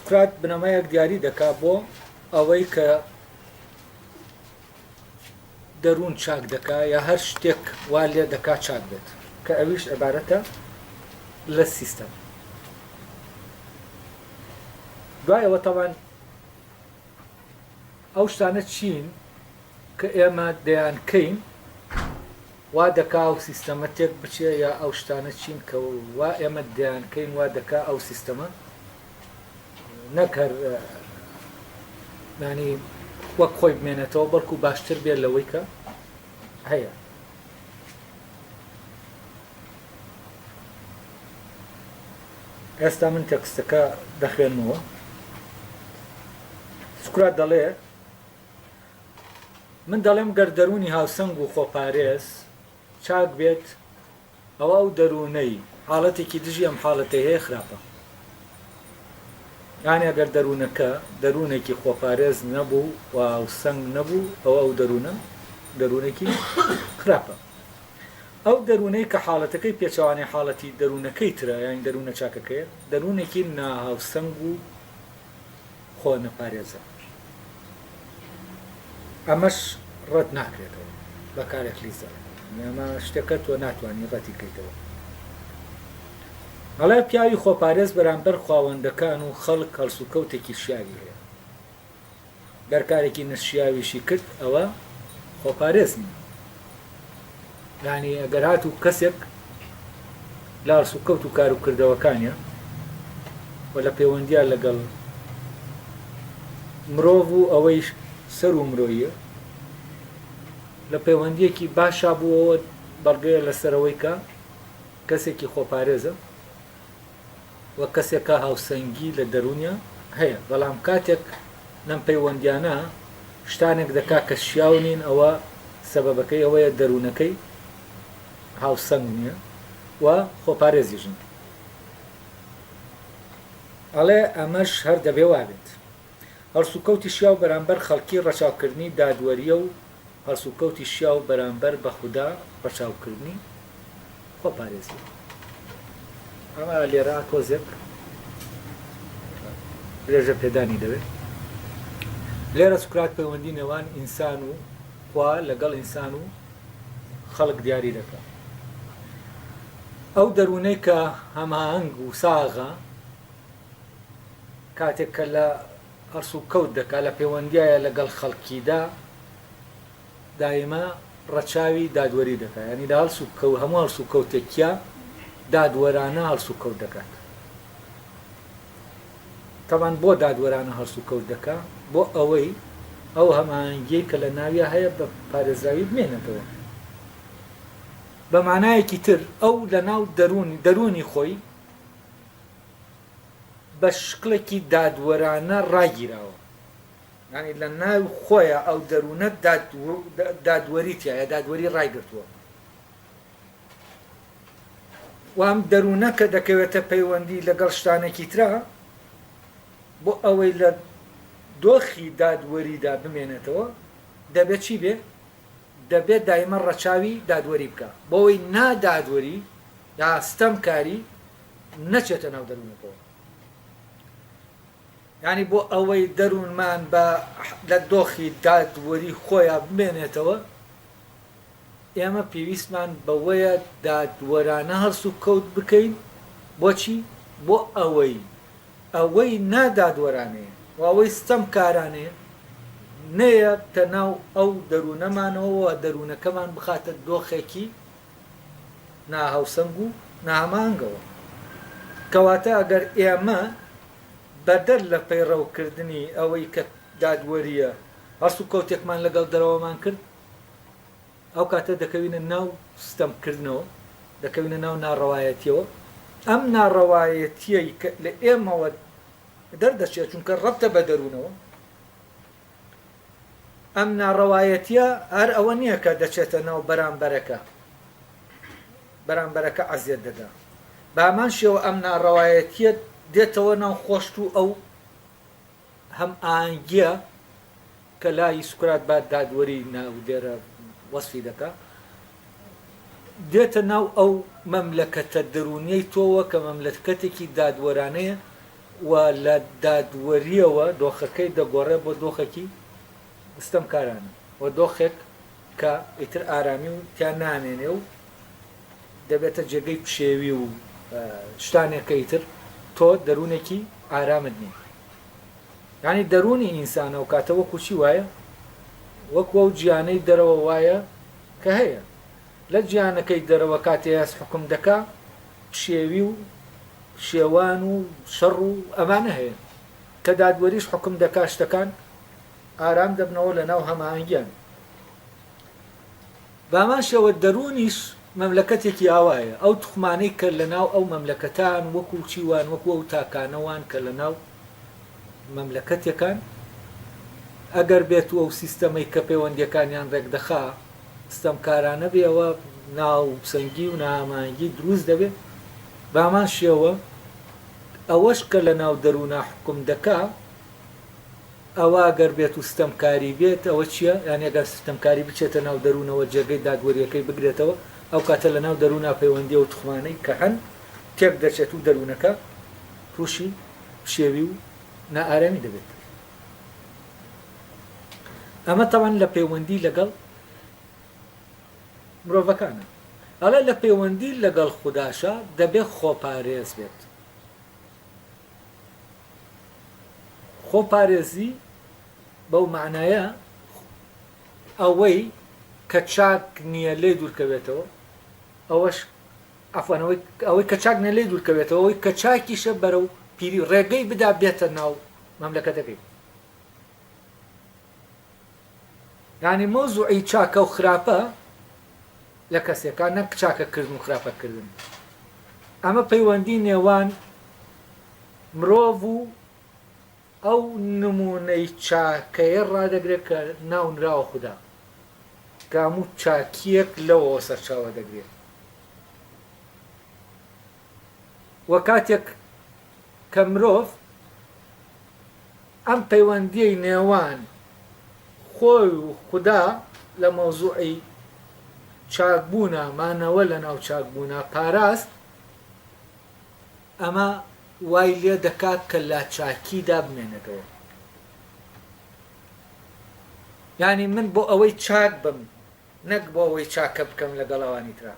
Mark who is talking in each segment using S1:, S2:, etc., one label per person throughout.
S1: سوکرات بنەمایەک دیاری دەکا بۆ ئەوەی کە دەروون چاک دەکا یا هەر شتێک وا لێ دەکا چاک بێت کە ئەویش عبارەتە لە سیستەم. دوای ئەوە تەبعەن ئەو شتانە چین کە ئێمە دەیانکەین وا دەکا ئەو سیستەمە تێک بچێ یا ئەو شتانە چین کە وا ئێمە دەیانکەین وا دەکا ئەو سیستەمە نەک هەر ینی وەک خۆی بمێنێتەوە بەڵکو باشتر بێت لەوەی کە هەیە. ئێستا من تێکستەکە دەخوێنمەوە. سوکرات دەڵێ من دەڵێم گەر دەروونی هاوسەنگ و خۆپارێز چاک بێت ئەوا ئەو دەروونەی حاڵەتێکی دژی ئەم حاڵەتەی هەیە خراپە. یانی ئەگەر دەروونەکە دەروونێکی خۆپارێز نەبوو و هاوسەنگ نەبوو ئەوە ئەو دەروونە دەروونێکی خراپە. ئەو دەروونەی کە حاڵەتەکەی پێچەوانەی حاڵەتی دەروونەکەی ترە یانی دەروونە چاکەکەیە دەروونێکی ناهاوسەنگ و خۆ نەپارێزە. ئەمەش ڕەت ناکرێتەوە بە کارێکلیس دەڵێن ئەمە شتێکە تۆ ناتوانانی ڕەتی کەیتەوە. ئەڵێ پیاوی خۆپارێز بەرامبەر خواوەندەکان و خەڵک هەڵسوکەوتێکی شیاوی هەیە. گەر کارێکی نەشیاویشی کرد ئەوە خۆپارێز نییە. یانی ئەگەر هاتوو کەسێک لە هەڵسوکەوت و کار و کردەوەکانیا و لە پەیوەندیا لەگەڵ مرۆڤ و ئەوەی سەر و مرۆیە لە پەیوەندیەکی باشا بووەوە بەڵگەیە لەسەرەوەی کە کەسێکی خۆپارێزە و کەسێکە هاوسەنگی لە دەروونیا هەیە، بەڵام کاتێک لەم پەیوەندیانە شتانێک دەکا کە شیاو نین ئەوە سەبەبەکەی ئەوەیە دەروونەکەی هاوسەنگ نییە و خۆپارێزیش نییە. ئەڵێ ئەمەش هەر دەبێ وابێت. هەڵسوکەوتی شیاو بەرامبەر خەڵکی ڕەچاوکردنی دادوەرییە و هەڵسوکەوتی شیاو بەرامبەر بە خودا ڕەچاوکردنی خۆپارێزییە. ئەمە لێرە تۆزێک درێژە پێدانی دەوێت. لێرە سوکرات پەیوەندی نێوان ئینسان و خوا لەگەڵ ئینسان و خەڵک دیاری دەکا. ئەو دەروونەی کە هەماهەنگ و ساغە کاتێک کە لە هەڵسوکەوت دەکا لە پەیوەندیایە لەگەڵ خەڵکیدا دایمە ڕەچاوی دادوەری دەکا یانی لە هەڵسوکەو هەموو هەڵسوکەوتێکیا دادوەرانە هەڵسوکەوت دەکات تەبعەن بۆ دادوەرانە هەڵسوکەوت دەکا بۆ ئەوەی ئەو هەماهەنگیەی کە لە ناویا هەیە بە پارێزراوی بمێنێتەوە بە مانایەکی تر ئەو لە ناو دەروونی دەروونی خۆی بە شکڵێکی دادوەرانە ڕاگیراوە یانی لە ناو خۆیا ئەو دەروونە دادوەری تیایە دادوەری ڕایگرتووە و ئەم دەروونە کە دەکەوێتە پەیوەندی لەگەڵ شتانێکی ترا بۆ ئەوەی لە دۆخی دادوەریدا بمێنێتەوە دەبێت چی بێ؟ دەبێت دایمە ڕەچاوی دادوەری بکە بۆ ئەوەی نادادوەری یا ستەمکاری نەچێتە ناو دەروونەکەوە. یانی بۆ ئەوەی دەروونمان بە لە دۆخی دادوەری خۆیا بمێنێتەوە، ئێمە پێویستمان بەوەیە دادوەرانە هەڵسوکەوت بکەین، بۆچی؟ بۆ ئەوەی ئەوەی نادادوەرانەیە و ئەوەی ستەمکارانەیە نەیەتە ناو ئەو دەروونەمانەوە و دەروونەکەمان بخاتە دۆخێکی ناهاوسەنگ و ناهەماهەنگەوە. کەواتە ئەگەر ئێمە بەدەر لە پەیڕەوکردنی ئەوەی کە دادوەرییە، هەڵسوکەوتێکمان لەگەڵ دەرەوەمان کرد، ئەو کاتە دەکەوینە ناو ستەمکردنەوە، دەکەوینە ناو ناڕەوایەتییەوە. ئەم ناڕەوایەتییەی کە لە ئێمەوە دەردەچێت، چونکە ڕەبتە بە دەروونەوە، ئەم ناڕەوایەتییە هەر ئەوە نییە کە دەچێتە ناو بەرامبەرەکە، بەرامبەرەکە عەزیەت دەدا. بە هەمان شێوە ئەم ناڕەوایەتییە دێتەوە ناو خۆشت و ئەو هەمئاهەنگییە کە لای سوکرات بە دادوەری ناو لێرە وەسفی دەکا، دێتە ناو ئەو مەملەکەتە دەروونیەی تۆوە کە مەملەکەتێکی دادوەرانەیە. و لە دادوەرییەوە دۆخەکەی دەگۆڕێ بۆ دۆخێکی ستەمکارانە و دۆخێک کە ئیتر ئارامی و تیا نامێنێ و دەبێتە جێگەی پشێوی و شتانێک کە ئیتر تۆ دەروونێکی ئارامت نییە. یانی دەروونی ئینسان ئەو کاتە وەکو چی وایە؟ وەکو ئەو جیانەی دەرەوە وایە کە هەیە. لە جیانەکەی دەرەوە کاتێ هەست حوکم دەکا پشێوی و شێوان و شەڕ و ئەمانە هەیە. کە دادوەریش حوکم دەکا شتەکان ئارام دەبنەوە لە ناو هەماهەنگیان. بەهەمان شێوە دەروونیش مەملەکەتێکی ئاوایە، ئەو توخمانەی کە لە ناو ئەو مەملەکەتان وەکو چی وان وەکو ئەو تاکانە وان کە لە ناو مەملەکەتێکان ئەگەر بێتو ئەو سیستەمەی کە پەیوەندیەکانیان ڕێکدەخا ستەمکارانە بێ ئەوە ناوسەنگی و ناهەماهەنگی دروست دەبێ، بەهەمان شێوە ئەوەش کە لە ناو دەروونا حوکم دەکا ئەوە گەر بێت و ستەمکاری بێت ئەوە چیە؟ یانی ئەگەر ستەمکاری بچێتە ناو دەروونەوە جێگەی دادوەریەکەی بگرێتەوە ئەو کاتە لە ناو دەروونا پەیوەندی ئەو توخمانەی کە هەن تێک دەچێت و دەروونەکە تووشی پشێوی و نائارامی دەبێت. ئەمە تەبعەن لە پەیوەندی لەگەڵ مرۆڤەکانە. ئەڵێ لە پەیوەندی لەگەڵ خوداشا دەبێ خۆپارێز بێت. خۆپارێزی بەو مەعنایە ئەوەی کە چاک نییە لێی دوورکەوێتەوە، ئەوەش عەفوەن ئەوەی ئەوەی کە چاک نییە لێی دوورکەوێتەوە، ئەوەی کە چاکیشە بەرەو پیری ڕێگەی بدا بێتە ناو مەملەکەتەکەی. یانی مەوزوعی چاکە و خراپە لە کەسێکا نەک چاکەکردن و خراپەکردن. ئەمە پەیوەندی نێوان مرۆڤ و ئەو نموونەی چاکەیە ڕادەگرێت کە ناونراوە خودا، کە هەموو چاکییەک لەوەوە سەرچاوە دەگرێت. وە کاتێک کە مرۆڤ ئەم پەیوەندییەی نێوان خۆی و خودا لە مەوزوعی چاکبوونا، مانەوە لەناو چاکبوونا پاراست، ئەمە وای لێ دەکات کە لە چاکیدا بمێنێتەوە. یانی من بۆ ئەوەی چاک بم نەک بۆ ئەوەی چاکە بکەم لەگەڵ ئەوانی ترا،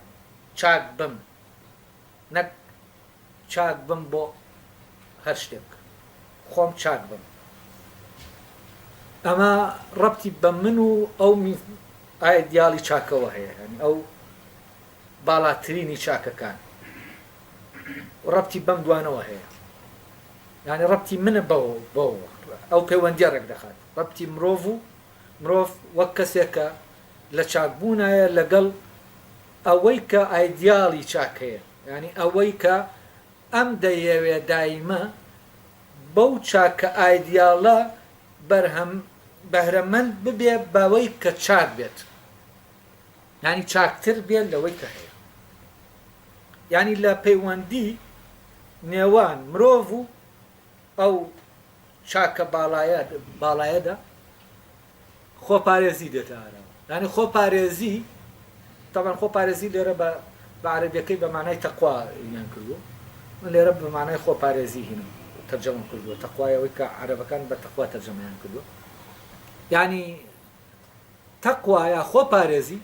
S1: چاک بم نەک چاک بم بۆ هەر شتێک، خۆم چاک بم. ئەمە ڕەبتی بە من و ئەو ئایدیاڵی چاکەوە هەیە، یانی ئەو باڵاترینی چاکەکان ڕەبتی بەم دوانەوە هەیە یعنی ڕەبتی منە بەوە بەوە ئەو پەیوەندیە ڕێک دەخات ڕەبتی مرۆڤ و مرۆڤ وەک کەسێکە لە چاکبوونایە لەگەڵ ئەوەی کە ئایدیاڵی چاکەیە یعنی ئەوەی کە ئەم دەیەوێ دایمە بەو چاکە ئایدیاڵە بەرهەم بەهرەمەند ببێ بەوەی کە چاک بێت یانی چاکتر بێت لەوەی کە هەیە یانی لە پەیوەندی نێوان مرۆڤ و ئەو چاکە باڵایە باڵایەدا خۆپارێزی دێتە ئاراوە یانی خۆپارێزی تەبعەن خۆپارێزی لێرە بە بە عەرەبیەکەی بە مانای تەقوا یان کردووە من لێرە بە مانای خۆپارێزی هینم تەرجەمەم کردووە تەقوای ئەوەی کە عەرەبەکان بە تەقوا تەرجەمەیان کردووە یانی تەقوا یا خۆپارێزی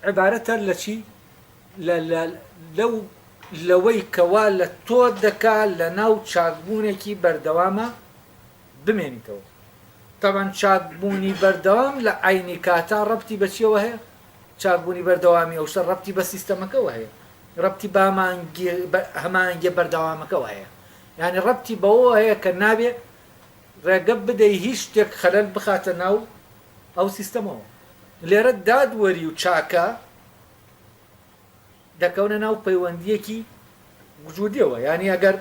S1: عیبارەتە لە چی؟ لە لە لەو لەوەی کەوا لە تۆ دەکا لە ناو چاکبوونێکی بەردەواما بمێنیتەوە. تەبعەن چاکبوونی بەردەوام لە عەینی کاتا ڕەبتی بە چیەوە هەیە؟ چاکبوونی بەردەوامی ئەو شتە ڕەبتی بە سیستەمەکەوە هەیە، ڕەبتی بە هەماهەنگی هەماهەنگیە بەردەوامەکەوە هەیە. یانی ڕەبتی بەوەوە هەیە کە نابێ ڕێگە بدەی هیچ شتێک خەلەل بخاتە ناو ئەو سیستەمەوە. لێرە دادوەری و چاکە دەکەونە ناو پەیوەندییەکی وجودیەوە. یانی ئەگەر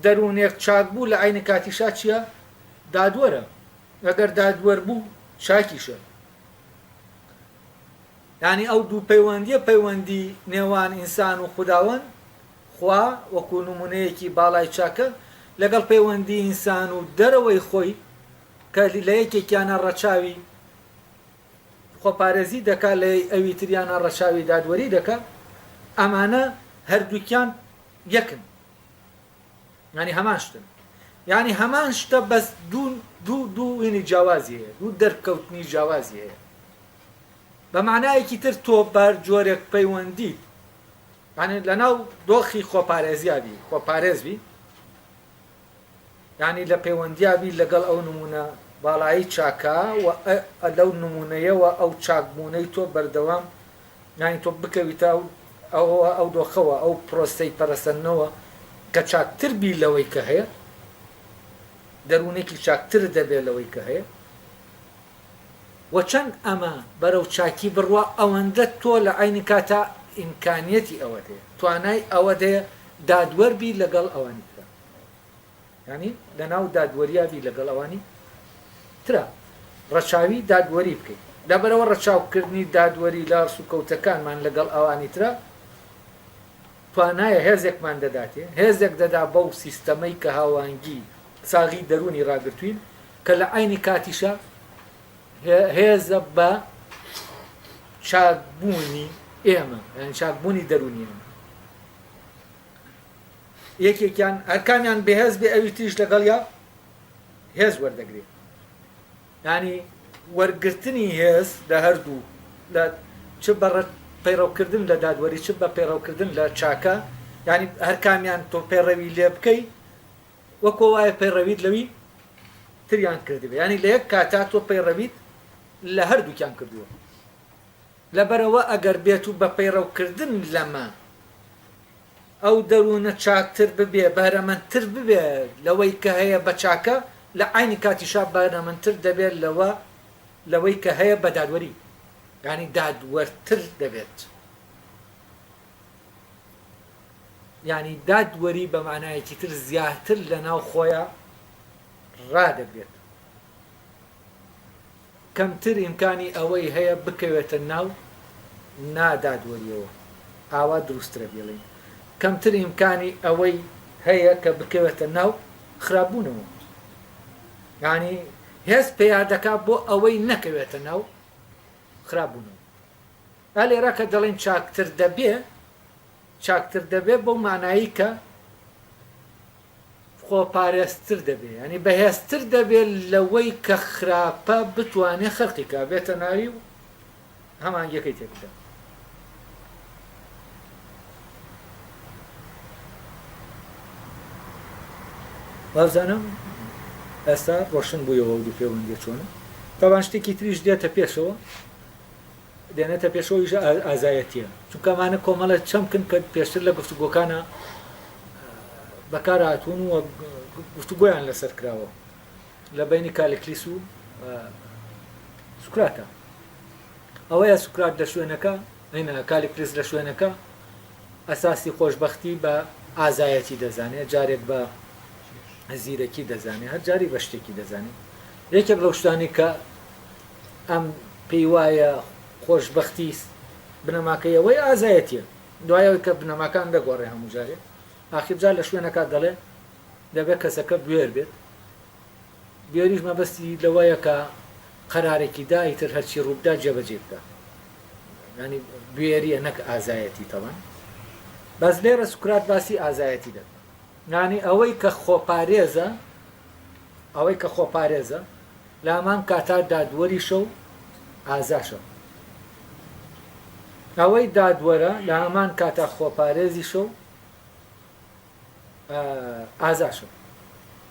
S1: دەروونێک چاک بوو لە عەینی کاتیشا چییە؟ دادوەرە. ئەگەر دادوەر بوو چاکیشە. یانی ئەو دوو پەیوەندیە پەیوەندی نێوان ئینسان و خوداوەند، خوا، وەکو نمونەیەکی باڵای چاکە، لەگەڵ پەیوەندی ئینسان و دەرەوەی خۆی کە لە یەکێکیانا ڕەچاوی خۆپارێزی دەکا لە ئەوی تریانا ڕەچاوی دادوەری دەکا، ئەمانە هەردووکیان یەکن. یانی هەمان شتن. یانی هەمان شتە بەس دوو دوو دوو وینی جیاوازی هەیە، دوو دەرکەوتنی جیاوازی هەیە. بە مانایەکی تر تۆ بە جۆرێک پەیوەندیت یانی لەناو دۆخی خۆپارێزیا بی، خۆپارێز بی، یانی لە پەیوەندیا بی لەگەڵ ئەو نموونە باڵایی چاکە و لەو نموونەیەوە ئەو چاکبوونەی تۆ بەردەوام یانی تۆ بکەویتە ئەو ئەوەوە ئەو دۆخەوە ئەو پرۆسەی پەرەسەندنەوە کە چاکتر بی لەوەی کە هەیە دەروونێکی چاکترت دەبێت لەوەی کە هەیە و چەند ئەمە بەرەو چاکی بڕوا ئەوەندە تۆ لە عەینی کاتا ئیمکانیەتی ئەوەت هەیە توانای ئەوەت هەیە دادوەر بی لەگەڵ ئەوانی ترا یانی لەناو دادوەریا بی لەگەڵ ئەوانی ترا ڕەچاوی دادوەری بکەی لەبەرئەوە ڕەچاوکردنی دادوەری لە هەڵسوکەوتەکانمان لەگەڵ ئەوانی ترا توانایە هێزێکمان دەداتێ هێزێک دەدا بەو سیستەمەی کە هاوانگی ساغی دەروونی ڕاگرتوین کە لە عەینی کاتیشا هێزە بە چاکبوونی ئێمە یانی چاکبوونی دەروونی ئێمە. یەکێکیان هەرکامیان بەهێز بێ ئەوی تریش لەگەڵیا هێز وەردەگرێ یانی وەرگرتنی هێز لە هەردوو لە چ بە پەیڕەوکردن لە دادوەری چ بە پەیڕەوکردن لە چاکە یانی هەرکامیان تۆ پەیڕەوی لێ بکەی وەکۆ وایە پەیڕەویت لەوی تریان کردبێ یانی لە یەک کاتا تۆ پەیڕەویت لە هەردووکیان کردووە لەبەرئەوە ئەگەر بێت و بە پەیڕەوکردن لەمە ئەو دەروونە چاکتر ببێ، بەهرەمەندتر ببێ لەوەی کە هەیە بە چاکە، لە عەینی کاتیشا بەهرەمەندتر دەبێ لەوە لەوەی کە هەیە بە دادوەری، یانی دادوەرتر دەبێت. یانی دادوەری بە مانایەکی تر زیاتر لە ناو خۆیا ڕادەگرێت. کەمتر ئیمکانی ئەوەی هەیە بکەوێتە ناو نادادوەرییەوە، ئاوا دروستترە بیڵێین، کەمتر ئیمکانی ئەوەی هەیە کە بکەوێتە ناو خراپبوونەوە. یانی هێز پەیا دەکا بۆ ئەوەی نەکەوێتە ناو خراپبوونەوە. ئا لێرە کە دەڵێین چاکتر دەبێ، چاکتر دەبێ بەو مانایەی کە خۆپارێزتر دەبێ یانی بەهێزتر دەبێ لەوەی کە خراپە بتوانێ خەرقی کا بێتە ناوی و هەمانگیەکەی تێک بدا. وابزانم ئێستا ڕۆشن بوویەوە ئەو دوو پەیوەندیە چۆنە. تەبان شتێکی تریش دێتە پێشەوە دێنێتە پێشەوە ئیش ئازایەتیە چونکە ئەمانە کۆمەڵە چەمکن کە پێشتر لە گفتوگۆکانە بەکار هاتوون و گفتوگۆیان لەسەر کراوە لە بینی کالیکلیس و سوکراتە ئەوەیە سوکرات لە شوێنەکە هینا کالیکلیس لە شوێنەکە ئەساسی خۆشببختی بە ئازایەتی دەزانێت جارێک بە زیرەکی دەزانێت هەر جاری بە شتێکی دەزانێت یەکێک لەو شتانی کە ئەم پێی وایە خۆشبەختی بنەماکەی ئەوەی ئازایەتیە دوای ئەوەی کە بنەماکان دەگۆڕێ هەموو جارێ ئاخیر جار لە شوێنەکە دەڵێ دەبێت کەسەکە بوێر بێت بوێریش مەبەستی لەوەیە کە قەرارێکی دا ئیتر هەرچی ڕووبدا جێبەجێ بکە ینی بوێریە نەک ئازایەتی تەوان بەس لێرە سوکرات باسی ئازایەتی دەکات یانی ئەوەی کە خۆپارێزە ئەوەی کە خۆپارێزە لە هەمان کاتا دادوەریشە و ئازاشە. ئەوەی دادوەرە لە هەمان کاتا خۆپارێزیشە و ئازاشە.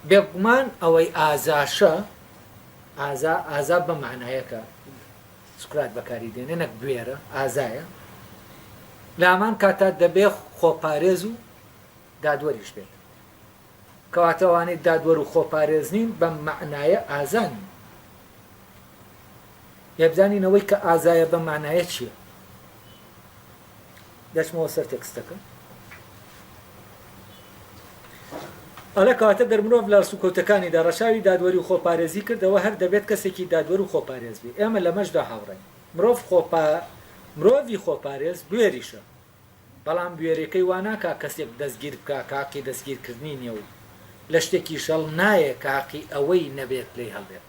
S1: بێگومان ئەوەی ئازاشە، ئازا، ئازا بەم مەعنایە کە سوکرات بەکاری دێنێ نەک بوێرە، ئازایە، لە هەمان کاتا دەبێ خۆپارێز و دادوەریش بێت. کەواتە ئەوانەی دادوەر و خۆپارێز نین بەم مەعنایە ئازا نین. ئێ بزانین ئەوەی کە ئازایە بەم مانایە چییە؟ دەچمەوە سەر تێکستەکە. ئەڵێ کەواتە گەر مرۆڤ لە هەڵسوکەوتەکانیدا ڕەچاوی دادوەری و خۆپارێزی کرد ئەوە هەر دەبێت کەسێکی دادوەر و خۆپارێز بێ. ئێمە لەمەشدا هاوڕاین. مرۆڤ خۆپا مرۆڤی خۆپارێز بوێریشە. بەڵام بوێریەکەی وا ناکا کەسێک دەستگیر بکا کە هەقی دەستگیرکردنی نیە و لە شتێکیش هەڵنایێ کە هەقی ئەوەی نەبێت لێی هەڵبێت.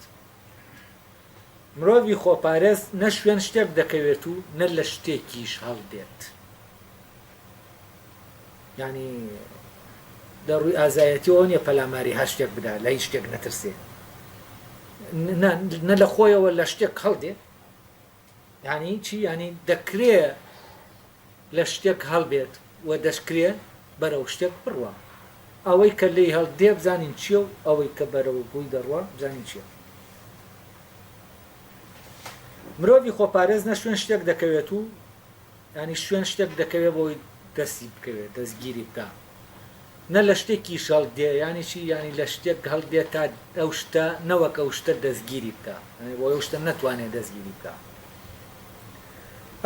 S1: مرۆڤی خۆپارێز نە شوێن شتێک دەکەوێت و نە لە شتێکیش هەڵدێت. یانی. لە ڕووی ئازایەتیەوە نیە پەلاماری هەر شتێک بدا لە هیچ شتێک نەترسێ نە نە لە خۆیەوە لە شتێک هەڵدێ یانی چی یانی دەکرێ لە شتێک هەڵبێت و دەشکرێ بەرەو شتێک بڕوا ئەوەی کە لێی هەڵدێ بزانین چیە و ئەوەی کە بەرەو ڕووی دەڕوا بزانین چیە. مرۆڤی خۆپارێز نە شوێن شتێک دەکەوێت و یانی شوێن شتێک دەکەوێت بۆی دەستی بکەوێت دەستگیری بکا نە لە شتێکیش هەڵدێ یانی چی یانی لە شتێک هەڵدێ تا ئەو شتە نەوەک ئەو شتە دەستگیری بکا یانی بۆ ئەو شتە نەتوانێت دەستگیری بکا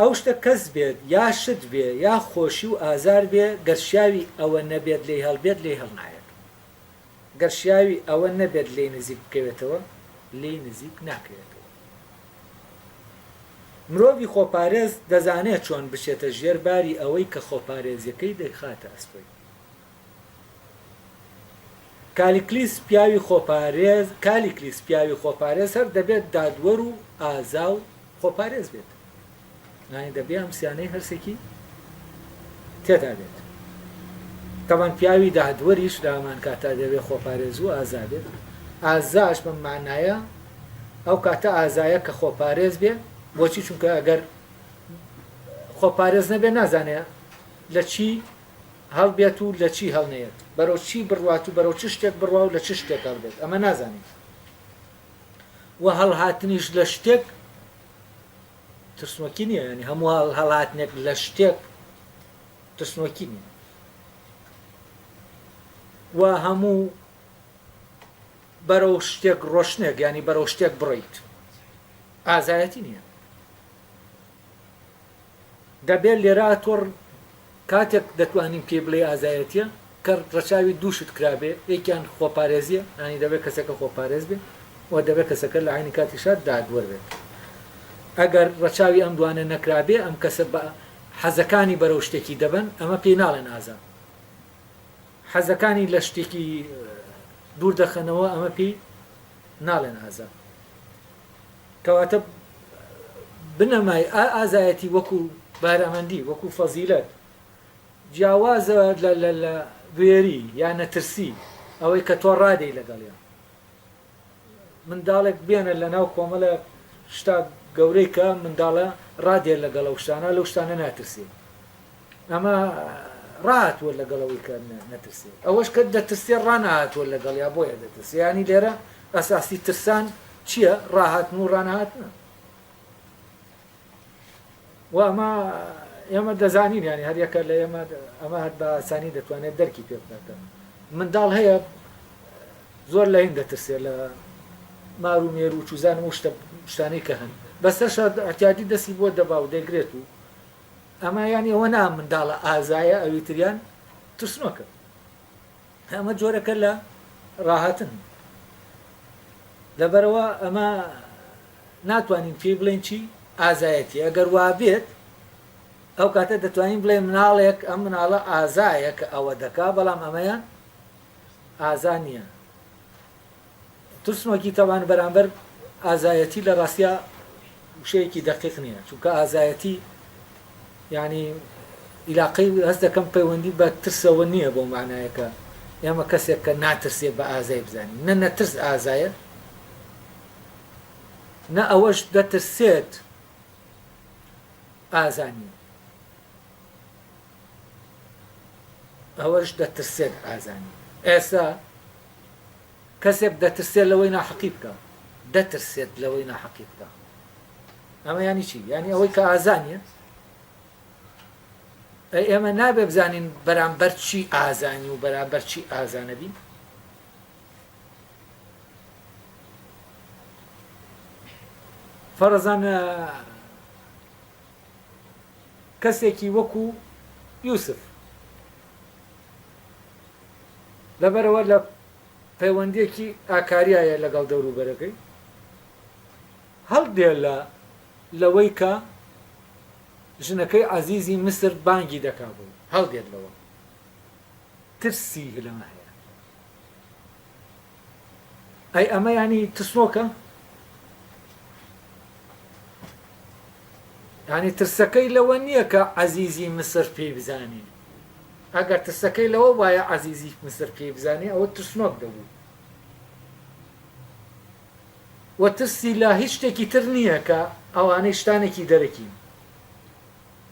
S1: ئەو شتە کەس بێت یا شت بێ یا خۆشی و ئازار بێ گەر شیاوی ئەوە نەبێت لێی هەڵبێت لێی هەڵنایەت گەر شیاوی ئەوە نەبێت لێی نزیک بکەوێتەوە لێی نزیک ناکەوێتەوە. مرۆڤی خۆپارێز دەزانێت چۆن بچێتە ژێر باری ئەوەی کە خۆپارێزیەکەی دەیخاتە ئەستۆی. کالیکلیس پیاوی خۆپارێز کالیکلیس پیاوی خۆپارێز هەر دەبێت دادوەر و ئازا و خۆپارێز بێت. یانی دەبێ ئەم سیانەی هەرسێکی تێدا بێت. تەبعەن پیاوی دادوەریش لە هەمان کاتا دەبێ خۆپارێز و ئازا بێت. ئازاش بەم مانایە ئەو کاتە ئازایە کە خۆپارێز بێ، بۆچی؟ چونکە ئەگەر خۆپارێز نەبێ نازانێ لە چی هەڵبێت و لە چی هەڵنەیەت، بەرەو چی بڕوات و بەرەو چ شتێک بڕوا و لە چ شتێک هەڵبێت، ئەمە نازانێ. و هەڵهاتنیش لە شتێک ترسنۆکی نییە، یانی هەموو هەڵهاتنێک لە شتێک ترسنۆکی نییە و هەموو بەرەو شتێک ڕۆشتنێک یانی بەرەو شتێک بڕۆیت ئازایەتی نییە. دەبێت لێرە تۆ کاتێک دەتوانین پێی بڵێی ئازایەتیە کە ڕەچاوی دوو شت کرابێ یەکیان خۆپارێزیە یانی دەبێت کەسەکە خۆپارێز بێ و دەبێت کەسەکە لە عەینی کاتیشا دادوەر بێت ئەگەر ڕەچاوی ئەم دوانە نەکرابێ ئەم کەسە بە حەزەکانی بەرەو شتێکی دەبەن ئەمە پێی ناڵێن ئازا حەزەکانی لە شتێکی دوور دەخەنەوە ئەمە پێی ناڵێن ئازا. کەواتە بنەمای ئازایەتی وەکو بەهرەمەندی وەکو فەزیلەت جیاوازە لە بوێری یا نەترسی ئەوەی کە تۆ ڕادێی لەگەڵیان. منداڵێک بێنە لەناو کۆمەڵە شتا گەورەی کە منداڵە ڕادێ لەگەڵ ئەو شتانە لەو شتانە ناترسێ. ئەمە ڕاهاتووە لەگەڵ ئەوەی کە نەترسێ ئەوەش کە دەترسێ ڕانەهاتووە لەگەڵیا بۆیە دەترسێ یانی لێرە ئەساسی ترسان چییە ڕاهاتن و ڕانەهاتنە و ئەمە ئێمە دەزانین یانی هەریەکە لە ئێمە ئەمە هەر بە ئاسانی دەتوانێت دەرکی پێ بکاتە منداڵ هەیە زۆر لە هین دەترسێ لە مار و مێر و چوزانم و شتە شتانەی کە هەن بەسەر اعتیادی دەستی بۆ دەبا و دەگرێت و ئەمە یانی ئەوە نا منداڵە ئازایە ئەوی تریان ترسنۆکە ئەمە جۆرەکە لە ڕاهاتن لەبەرەوە ئەمە ناتوانین پێی بڵێن چی ئازایەتی ئەگەر وابێت ئەو کاتە دەتوانین بڵێ مناڵێک ئەم مناڵە ئازایە کە ئەوە دەکا بەڵام ئەمەیان ئازا نییە ترسنۆکی تەبان بەرامبەر ئازایەتی لە ڕاستیا وشەیەکی دەقیق نییە چونکە ئازایەتی یعنی ئیلاقەی هەست دەکەم پەیوەندی بە ترسەوە نییە بۆ معنایەکە ئێمە کەسێک کە ناترسێ بە ئازای بزانین نە نەترس ئازایە نە ئەوەش دەترسێت ئازا نییە ئەوەش دەترسێت ئازا نییە ئێستا کەسێک دەترسێت لەوەی ناحەقی بکا دەترسێت لەوەی ناحەقی بکا ئەمە یانی چی یانی ئەوەی کە ئازا نیە ئەی ئێمە نابێ بزانین بەرامبەر چی ئازانی و بەرامبەر چی ئازا نەبین فەرزان کەسێکی وەکو یوسف لەبەرئەوە لە پەیوەندیەکی ئاکاریایە لەگەڵ دەوروبەرەکەی هەڵدێ لە لەوەی کە ژنەکەی عەزیزی میسر بانگی دەکا بۆی هەڵدێت لەوە ترسی لەمە هەیە ئەی ئەمە یانی ترسنۆکە یانی ترسەکەی لەوە نییە کە عەزیزی میسر پێی بزانێ. ئەگەر ترسەکەی لەوە بوایە عەزیزی میسر پێی بزانێ ئەوە ترسنۆک دەبوو. وە ترسی لە هیچ شتێکی تر نییە کە ئەوانەی شتانێکی دەرەکین.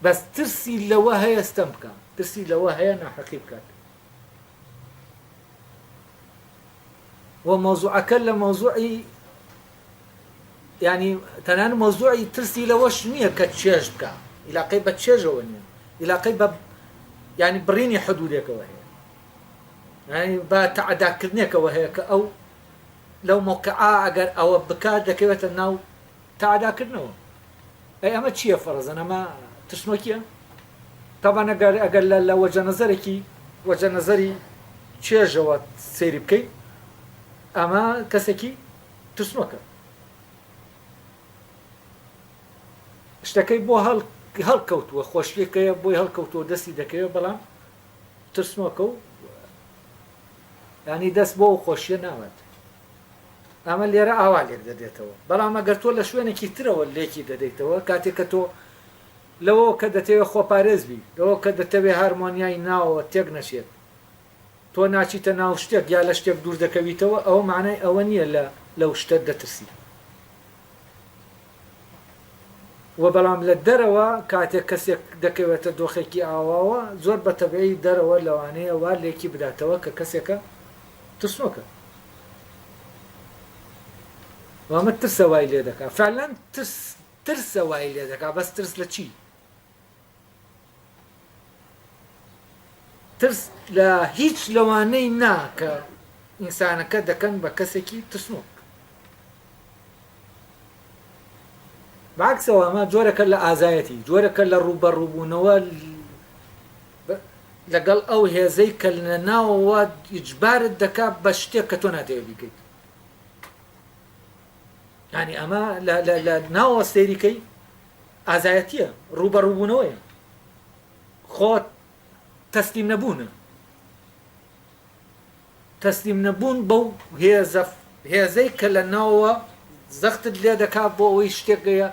S1: بەس ترسی لەوە هەیە ستەم بکا، ترسی لەوە هەیە ناحەقی بکات. وە مەوزوعەکە لە مەوزوعی یانی تەنانەت مەوزوعی ترسی لەوەش نییە کە چێژ بکا، ئیلاقەی بە چێژەوە نییە، ئیلاقەی بە یانی بڕینی حدودێکەوە هەیە، یانی بە تەعەداکردنێکەوە هەیە کە ئەو لەو مەوقعە ئەگەر ئەوە بکات دەکەوێتە ناو تەعەداکردنەوە. ئەی ئەمە چییە فەرەزەن ئەمە ترسنۆکییە؟ تەبعەن ئەگەر ئەگەر لە لە وەجە نەزەرێکی وەجە نەزەری چێژەوە سەیری بکەین ئەمە کەسێکی ترسنۆکە شتەکەی بۆ هەڵ هەڵکەوتووە خۆشیەکەیە بۆی هەڵکەوتووە دەستی دەکەوێت بەڵام ترسنۆکە و ینی دەست بۆ خۆشیە ناوات ئەمە لێرە ئاوا لێک دەدێتەوە بەڵام ئەگەر تۆ لە شوێنێکی ترەوە لێکی دەدەیتەوە کاتێک کە تۆ لەوەوە کە دەتەوێت خۆپارێز بی، لەوەوە کە دەتەوێت هارمۆنیای ناوەوە تێک نەچێت، تۆ ناچیتە ناو شتێک یا لە شتێک دوور دەکەویتەوە، ئەوە مانای ئەوە نییە لە لەو شتە دەترسی. وە بەڵام لە دەرەوە کاتێک کەسێک دەکەوێتە دۆخێکی ئاواوە، زۆر بە تەبعی دەرەوە لەوانەیە وا لێکی بداتەوە کە کەسێکە ترسنۆکە. وە ئەمە ترسە وای لێدەکا. فعلەن ترس ترسە وای لێ دەکا بەس ترس لە چی؟ ترس لە هیچ لەوانەی نا کە ئینسانەکە دەکەن بە کەسێکی ترسنۆک. بەعەکسەوە ئەمە جۆرەکە لە ئازایەتی، جۆرەکە لە ڕووبەڕووبوونەوە لەگەڵ ئەو هێزەی کە لە ناوەوە ئیجبارت دەکا بە شتێک کە تۆ ناتەوێت بیکەیت. یانی ئەمە لە لە لە ناوەوە سەیری کەی ئازایەتیە ڕووبەڕووبوونەوەیە خۆ تەسلیم نەبوونە تەسلیم نەبوون بەو هێزە هێزەی کە لە ناوەوە زەختت لێ دەکا بۆ ئەوەی شتێک هەیە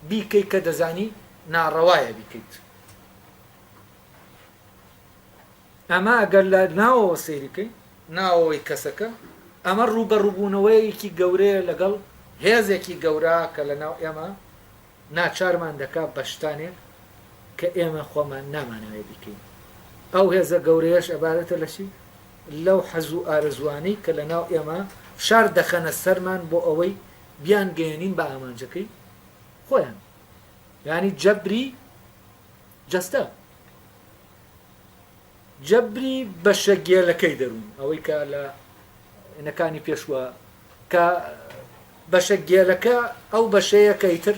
S1: بیکەی کە دەزانی ناڕەوایە بیکەیت ئەمە ئەگەر لە ناوەوە سەیری کەین، ناوەوەی کەسەکە، ئەمە ڕووبەڕووبوونەوەیەکی گەورەیە لەگەڵ هێزێکی گەورە کە لە ناو ئێمە ناچارمان دەکات بە شتانێک کە ئێمە خۆمان نامانەوێت بیکەین. ئەو هێزە گەورەیەش عەبارەتە لە چی؟ لەو حەز و ئارەزووانەی کە لە ناو ئێمە فشار دەخەنە سەرمان بۆ ئەوەی بیانگەیەنین بە ئامانجەکەی خۆیان. یانی جەبری جەستە. جەبری بەشە گێلەکەی دەروون، ئەوەی کە لە نەکانی پێشووە کە بەشە گێلەکە ئەو بەشەیە کە ئیتر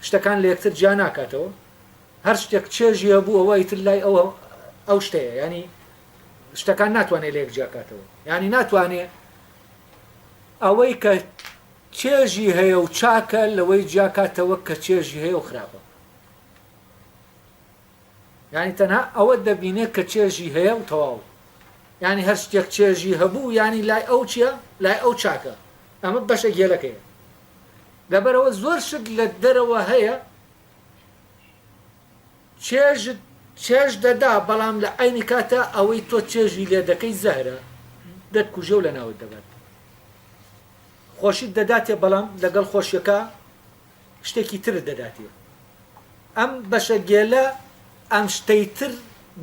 S1: شتەکان لە یەکتر جیا ناکاتەوە، هەر شتێک چێژی هەبوو ئەوە ئیتر لای ئەو ئەو شتەیە، یانی شتەکان ناتوانێت لە یەک جیاکاتەوە، یانی ناتوانێت ئەوەی کە چێژی هەیە و چاکە لەوەی جیاکاتەوە کە چێژی هەیە و خراپە. یانی تەنها ئەوە دەبینێت کە چێژی هەیە و تەواو یانی هەر شتێک چێژی هەبوو یانی لای ئەو چیە لای ئەو چاکە ئەمە بەشە گێلەکەیە لەبەرەوە زۆر شت لە دەرەوە هەیە چێژت چێژ دەدا بەڵام لە عینی کاتە ئەوەی تۆ چێژی لێ دەکەی زەهرە دەتکوژێ و لە ناوت دەبات خۆشیت دەداتێ بەڵام لەگەڵ خۆشیەکە شتێکی ترت دەداتێ ئەم بەشە گێلە ئەم شتەی تر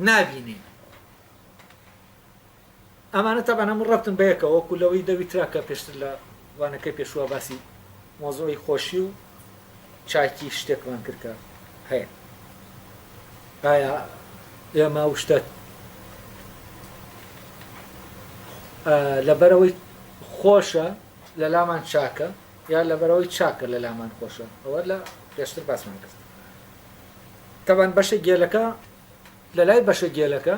S1: نابینێ ئەمانە تەبعەن هەموو ڕەبتن بەیەکەوە وەکو لەوەی دەوی ترا کە پێشتر لە وانەکەی پێشووە باسی مۆزوعی خۆشی و چاکی شتێکمان کرد کە هەیە ئایا ئێمە ئەو شتە لەبەرەوەی خۆشە لەلامان چاکە یا لەبەرئەوەی چاکە لەلامان خۆشە ئەوە لە پێشتر باسمان کرد تەبان بەشە گێلەکە لەلای بەشە گێلەکە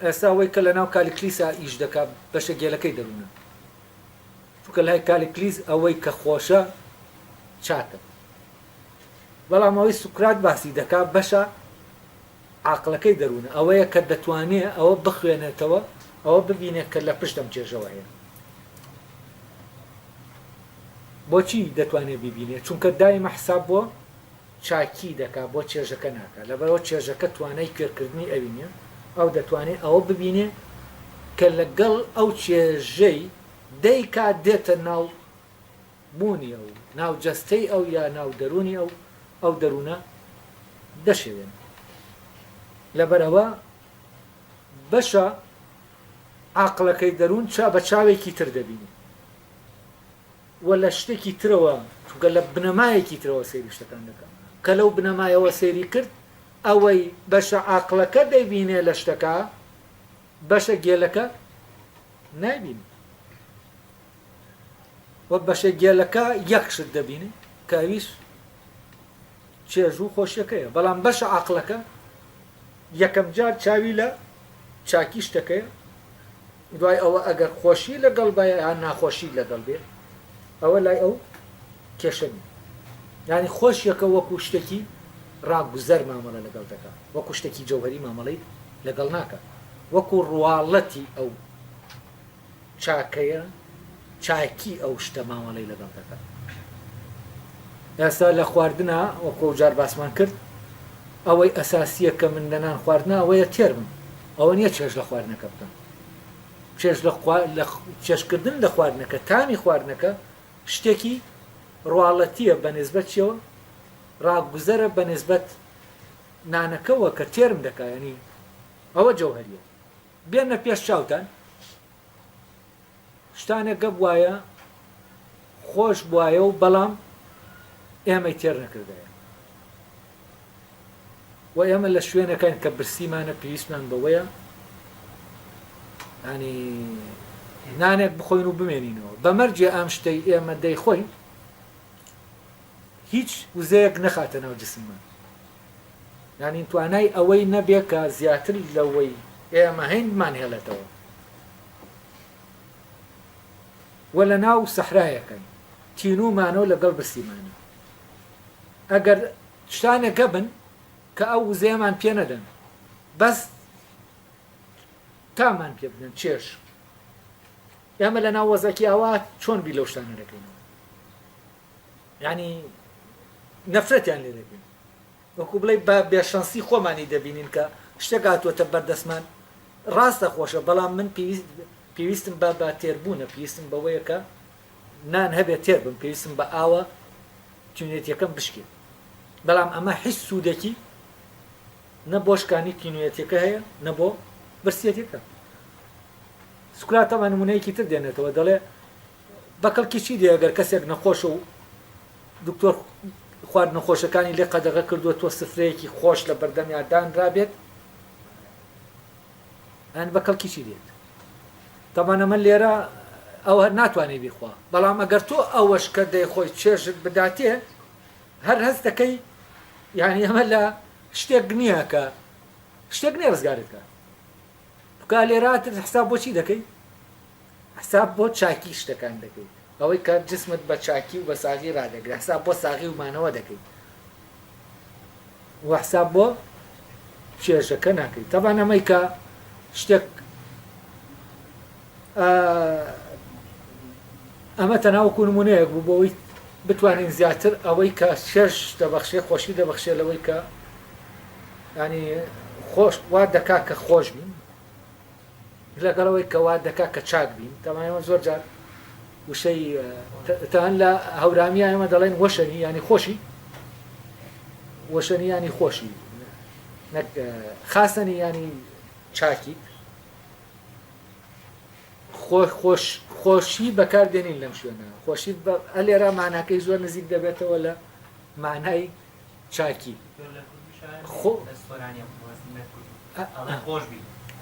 S1: ئێستا ئەوەی کە لەناو کالیکلیسا ئیش دەکا بەشە گێلەکەی دەروونە چونکە لای کالیکلیس ئەوەی کە خۆشە چاکە بەڵام ئەوەی سوکرات باسی دەکا بەشە عاقڵەکەی دەروونە ئەوەیە کە دەتوانێ ئەوە بخوێنێتەوە ئەوە ببینێت کە لە پشت ئەم چێژەوە هەیە بۆچی دەتوانێت بیبینێت؟ چونکە دایمە حساب بۆ چاکی دەکات بۆ چێژەکە ناکات لەبەرئەوە چێژەکە توانای کوێرکردنی ئەوی نیە. ئەو دەتوانێ ئەوە ببینێ کە لەگەڵ ئەو چێژەی دەیکات دێتە ناو بوونی ئەو، ناو جەستەی ئەو یا ناو دەروونی ئەو، ئەو دەروونە دەشێوێنێ. لەبەرئەوە بەشە عاقڵەکەی دەروون چا بە چاوێکی تر دەبینێ و لە شتێکی ترەوە، چونکە لە بنەمایەکی ترەوە سەیری شتەکان دەکا. کە لەو بنەمایەوە سەیری کرد، ئەوەی بەشە عاقڵەکە دەیبینێ لە شتەکە، بەشە گێلەکە نایبینێ. و بەشە گێلەکە یەک شت دەبینێ کە ئەویش چێژ و خۆشیەکەیە، بەڵام بەشە عەقڵەکە یەکەم جار چاوی لە چاکی شتەکەیە، دوای ئەوە ئەگەر خۆشی لەگەڵ بێ یان ناخۆشی لەگەڵ بێ ئەوە لای ئەو کێشە نییە. یانی خۆشیەکە وەکو شتێکی ڕاگوزەر مامەڵە لەگەڵ دەکا، وەکو شتێکی جەوهەری مامەڵەی لەگەڵ ناکا، وەکو ڕواڵەتی ئەو چاکەیە چاکی ئەو شتە مامەڵەی لەگەڵ دەکات. ئێستا لە خواردنا وەکو ئەو جار باسمان کرد ئەوەی ئەساسیە کە من لە نان خواردنا ئەوەیە تێر بم ئەوە نییە چێژ لە خواردنەکە بکەم چێژ لە لە چێژکردن لە خواردنەکە تامی خواردنەکە شتێکی ڕواڵەتیە بە نسبەت چیەوە ڕاگوزەرە بە نسبەت نانەکەوە کە تێرم دەکا ینی ئەوە جەوهریە بێنە پێش چاوتان شتانێک گەبوایە خۆش بوایە و بەڵام ئێمەی تێر نەکردایە و ئێمە لە شوێنەکەین کە برسیمانە پێویستمان بەوەیە ینی نانێک بخۆین و بمێنینەوە بە مەرجێ ئەم شتەی ئێمە دەیخۆین هیچ وزەیەک نەخاتە ناو جسممان یانی توانای ئەوەی نەبێ کە زیاتر لەوەی ئێمە هەین بمانهێڵێتەوە و لە ناو سەحرایەکەین تینوومانە و لەگەڵ برسیمانە ئەگەر شتانێک هەبن کە ئەو وزەیەمان پێ نەدەن بەس تامان پێ بدەن چێژ ئێمە لە ناو وەزەکی ئاوا چۆن بیر لەو شتانە دەکەینەوە یانی نەفرەتیان لێ دەکەین وەکو بڵێ بە بێشەنسی خۆمانی دەبینین کە شتێک هاتووەتە بەردەستمان ڕاستە خۆشە بەڵام من پێویست پێویستم بە بە تێربوونە پێویستم بەوەیە کە نان هەبێت تێر بم پێویستم بە ئاوە تینوێتیەکەم بشکێت بەڵام ئەمە هیچ سوودێکی نە بۆ شکانی تینوێتیەکە هەیە نە بۆ برسیەتەکە سوکرات تەبعەن نمونەیەکی تر دێنێتەوە دەڵێ بە کەڵکی چی دێ ئەگەر کەسێک نەخۆشە و دکتۆر خواردنە خۆشەکانی لێ قەدەغە کردووە تۆ سفرەیەکی خۆش لە بەردەمیا دانرابێت یان بە کەڵکی چی دێت تەبعەن ئەمە لێرە ئەو هەر ناتوانێت بیخوا بەڵام ئەگەر تۆ ئەوەش کە دەیخۆی چێژت بداتێ هەر هەست دەکەی یعنی ئەمە لە شتێک نییە کە شتێک نییە ڕزگارت کات بکە لێرە حساب بۆ چی دەکەی حساب بۆ چاکی شتەکان دەکەیت ئەوەی کە جسمت بە چاکی و بە ساغی ڕادەگرێ حساب بۆ ساغی و مانەوە دەکەیت و حساب بۆ چێژەکە ناکەیت تەبان ئەمەی کە شتێک ئەمە تەنها وەکو نمونەیەک بوو بۆ ئەوەی بتوانین زیاتر ئەوەی کە چێژ دەبەخشێ خۆشی دەبەخشێ لەوەی کە ینی خۆش وا دەکا کە خۆش بین لەگەڵ ئەوەی کە وا دەکا کە چاک بین تەمان ئێمە زۆر جار وشەی تان لە هەورامیە ئێمە دەڵێن وەشەنی ینی خۆشی وەشەنی ینی خۆشی نەک خاستەنی ینی چاکیت خۆش خۆشی بەکار دێنین لەم شوێنە خۆشی ئەلێرا ماناکەی زۆر نزیک دەبێتەوە لە مانای چاکی خۆ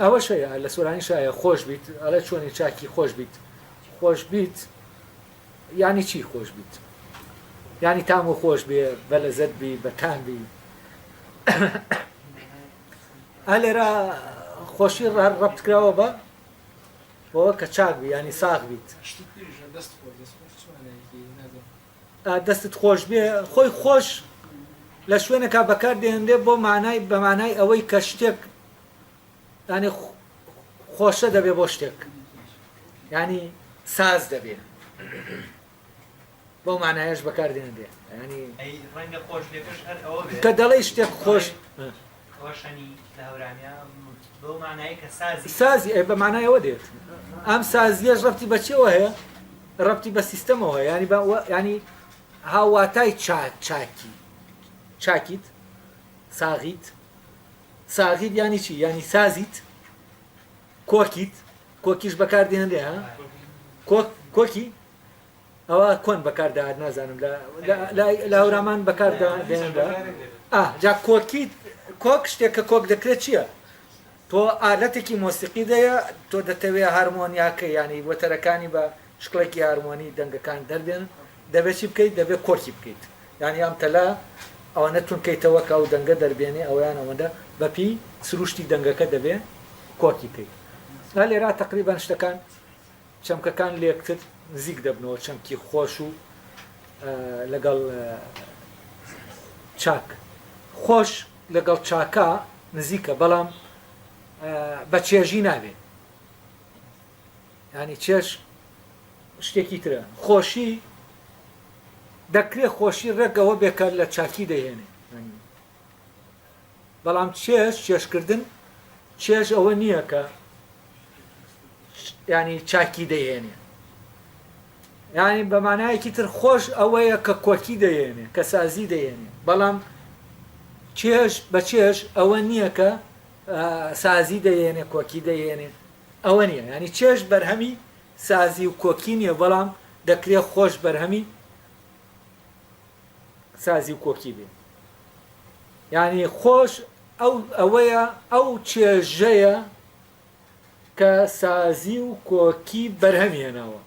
S1: ئەوەش هەیە لە سۆرانیش هەیە خۆش بیت ئەڵێ چۆنی چاکی خۆش بیت خۆش بیت یعنی چی خۆش بیت یعنی تام و خۆش بێ بە لەزەت بی بە تام بی ئەلێرە خۆشی ڕەبت کراوە بە بەوە کە چاک بی ینی ساغ بیت دەستت خۆش بێ خۆی خۆش لە شوێنێکا بەکار دێنرێ بۆ مانای بە مانای ئەوەی کە شتێک ینی خۆشە دەبێ بۆ شتێک ینی ساز دەبێ بەو مانایەش بەکار دێنرێ ینی
S2: ڕەنگە خۆش لێکەش هەر ئەوە بێ
S1: کە دەڵێی شتێک خۆش.
S2: ئەوە شەنی لە هەورامیا بەو مانایەی کە سازی.
S1: سازی ئەی بە مانای ئەوە دێت. ئەم سازیەش ڕەبتی بە چیەوە هەیە؟ ڕەبتی بە سیستەمەوە هەیە. یانی بە یانی هاوواتای چاک چاکی چاکیت ساغیت ساغیت یانی چی؟ یانی سازیت کۆکیت کۆکیش بەکاردێنرێ ها کۆک کۆکی ئەوە کۆن بەکار دەهات نازانم لە لە هەورامان بەکار دێنرا ئا جا کۆکی کۆک شتێک کە کۆک دەکرێت چییە؟ تۆ ئالەتێکی مۆسیقی دەیە تۆ دەتەوێ هارمۆنیاکە ینی وەتەرەکانی بە شکڵێکی هارمۆنی دەنگەکان دەربێن دەبێت چی بکەیت دەبێت کۆکی بکەیت یعنی ئەم تەلە ئەوەنە تونکەیتەوە کە ئەو دەنگە دەربێنێ ئەویان ئەوەندە بەپی سروشتی دەنگەکە دەبێ کۆکی بکەیت لێرا تقریبان شتەکان چەمکەکان لێکتر نزیک دەبنەوە، چەمکی خۆش و لەگەڵ چاک. خۆش لەگەڵ چاکا نزیکە بەڵام بە چێژی نابێ. یانی چێژ شتێکی ترە. خۆشی دەکرێ خۆشی ڕێک ئەوە بێ کە لە چاکی دەهێنێ. بەڵام چێژ، چێژکردن، چێژ ئەوە نییە کە یانی چاکی دەیهێنێ یانی بە مانایەکی تر خۆش ئەوەیە کە کۆکی دەیێنێ کە سازی دەیێنێ بەڵام چێژ بە چێژ ئەوە نییە کە سازی دەیێنێ کۆکی دەیێنێ ئەوە نییە ینی چێژ بەرهەمی سازی و کۆکی نییە بەڵام دەکرێت خۆش بەرهەمی سازی و کۆکی بێ یعنی خۆش ئەو ئەوەیە ئەو چێژەیە کە سازی و کۆکی بەرهەمی هێناوە